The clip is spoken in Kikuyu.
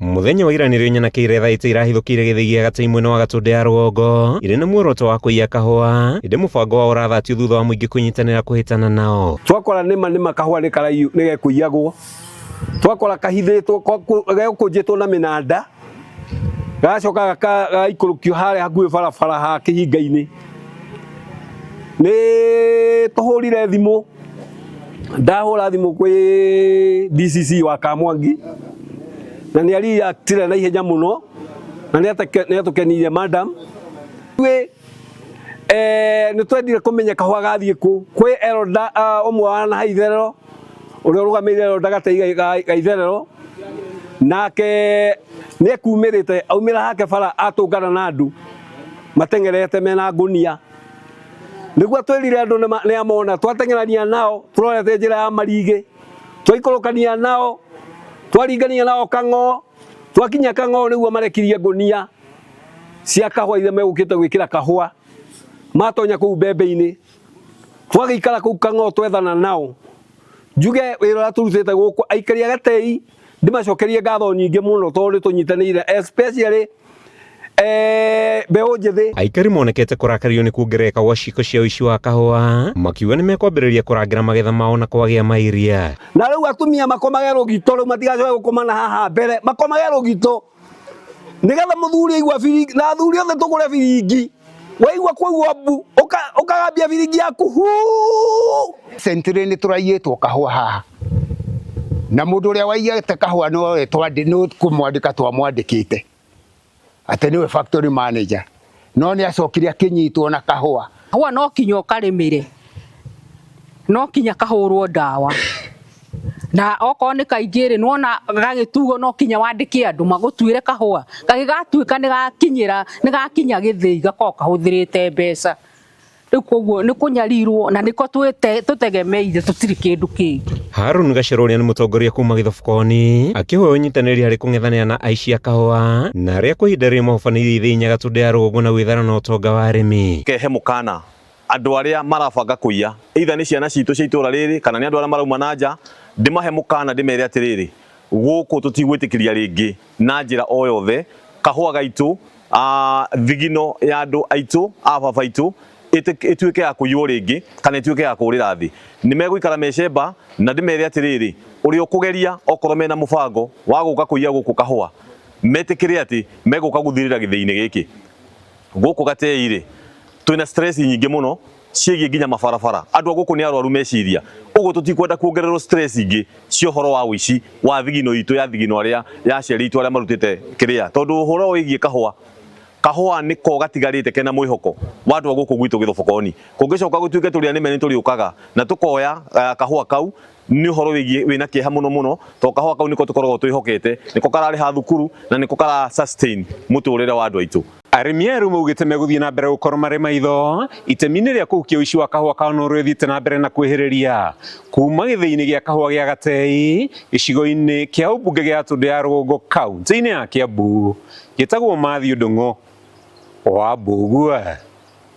Mũthenya wa ira nĩrĩo nyanake irethaĩte irahithũkĩire gĩthĩi gĩa Gatei mwena wa Gatũndũ ya rũgongo irĩ na muoroto wa kũiya kahũa ĩndĩ mũbango wao ũrathatio thutha wa mũingĩ kũnyitanĩra kũhĩtana nao. Twakora nĩma nĩma kahũa nĩ karaiyu nĩ gekũiyagwo, twakora kahithĩtwo gegũkũnjĩtwo na mĩnanda, gagacoka gagaikũrũkio harĩa hakuhĩ barabara ha kĩhinga-inĩ. Nĩ tũhũrire thimũ, ndahũra thimũ kwĩ DCC wa Kamwangi na nĩ areactire na ihenya mũno na nĩ atũkenirie madam. Ithuĩ nĩ twendire kũmenya kahũa gathiĩ kũ, kwĩ elder ũmwe wa na itherero ũrĩa ũrũgamĩrĩire elder Gatei ga itherero, nake nĩ ekumĩrĩte aumĩra hake bara atũngana na andũ mateng'erete mena ngũnia, nĩguo twĩrire andũ nĩ amona, twateng'erania nao tũrorete njĩra ya Marigĩ, twaikũrũkania nao, twaringania nao Kang'oo, twakinya Kang'oo nĩguo marekirie ngũnia cia kahũa iria megũkĩte gwĩkĩra kahũa, matonya kũu mbembe-inĩ, twagĩikara kũu Kang'oo twethana nao, njuge wĩra ũrĩa tũrutĩte gũkũ aikari a Gatei ndĩmacokerie ngatho nyingĩ mũno tondũ nĩ tũnyitanĩire especially mbeũ njĩthĩ. Aikari monekete kũrakario nĩ kuongerereka gwa ciĩko cia ũici wa kahũa, makiuga nĩ mekwambĩrĩria kũrangĩra magetha mao na kwagĩa mairia. Na rĩu atumia makomage rũgito rĩu matigacoke gũkoma na haha mbere, makomage rũgito nĩgetha mũthuri aigua biringi, na athuri othe tũgũre biringi, waigua kwaigua mbu ũkagambia biringi yaku huu. Century nĩ tũraiyĩtwo kahũa haha, na mũndũ ũrĩa waiyĩte kahũa nowe nĩ kũmwandĩka twamwandĩkĩte atĩ nĩwe factory manager, no nĩ acokire akĩnyitwo na kahũa. Kahũa no kinya ũkarĩmĩre, no kinya kahũrwo ndawa, na okorwo nĩ kaingĩ rĩ, nĩwona gagĩtuo no kinya wandĩke andũ magũtuĩre kahũa gagĩgatuĩka nĩ gakinyĩra nĩ gakinya gĩthĩi gakorwo kahũthĩrĩte mbeca. Rĩu koguo nĩ kũnyarirwo na nĩko tũtegemeire, tũtirĩ kĩndũ kĩngĩ. Harun Gacero ũrĩa nĩ mũtongoria kuma Gĩthobokoni akĩhoya ũnyitanĩri harĩ kũng'ethanĩra na aici a kahũa na arĩa kwa ihinda rĩrĩ mahobanĩirie ithĩi Nyagatũndũ ya rũgongo na gwĩthara na ũtonga wa arĩmi. Kehe mũkana andũ arĩa marabanga kũiya, either nĩ ciana citũ cia itũra rĩrĩ kana nĩ andũ arĩa marauma na nja, ndĩmahe mũkana ndĩmere atĩrĩrĩ, gũkũ tũtigwĩtĩkĩria rĩngĩ na njĩra o yothe kahũa gaitũ, thigino ya andũ aitũ a baba aitũ ĩtuĩke ya kũiywo rĩngĩ kana ĩtuĩke ya kũrĩra thĩ. Nĩ megũikara mecemba na ndĩmere atĩrĩrĩ, ũrĩa ũkũgeria okorwo mena mũbango wa gũka kũiya gũkũ kahũa, metĩkĩre atĩ megũka gũthirĩra gĩthĩi-inĩ gĩkĩ. Gũkũ Gatei rĩ, twĩna stress nyingĩ mũno ciĩgiĩ nginya mabarabara. Andũ a gũkũ nĩ arwaru meciria, ũguo tũtikwenda kuongererwo stress ingĩ cia ũhoro wa ũici wa thigino itũ ya thigino arĩa ya aciari aitũ arĩa marutĩte kĩrĩa, tondũ ũhoro wĩgiĩ kahũa, kahũa nĩko gatigarĩte kena mwĩhoko wa andũ a gũkũ gwitũ Gĩthobokoni. Kũngĩcoka gũtuĩke tũrĩ anĩme nĩ tũrĩũkaga na tũkoya kahũa kau, nĩ ũhoro wĩgiĩ wĩna kĩeha mũno mũno, tondũ kahũa kau nĩko tũkoragwo twĩhokete, nĩko kararĩha thukuru na nĩko kara sustain mũtũrĩre wa andũ aitũ. Arĩmi aya rĩu maugĩte megũthiĩ na mbere gũkorwo marĩ maitho itemi-inĩ rĩa kũhukia ũici wa kahũa kao na ũrĩa ũthiĩte na mbere na kwĩhĩrĩria kuma gĩthĩi-inĩ gĩa kahũa gĩa Gatei gĩcigo-inĩ kĩa ũmbunge gĩa Gatũndũ ya rũgongo kaunti-inĩ ya Kiambu. Njĩtagwo Matthew Ndung'u wa Mbũgua.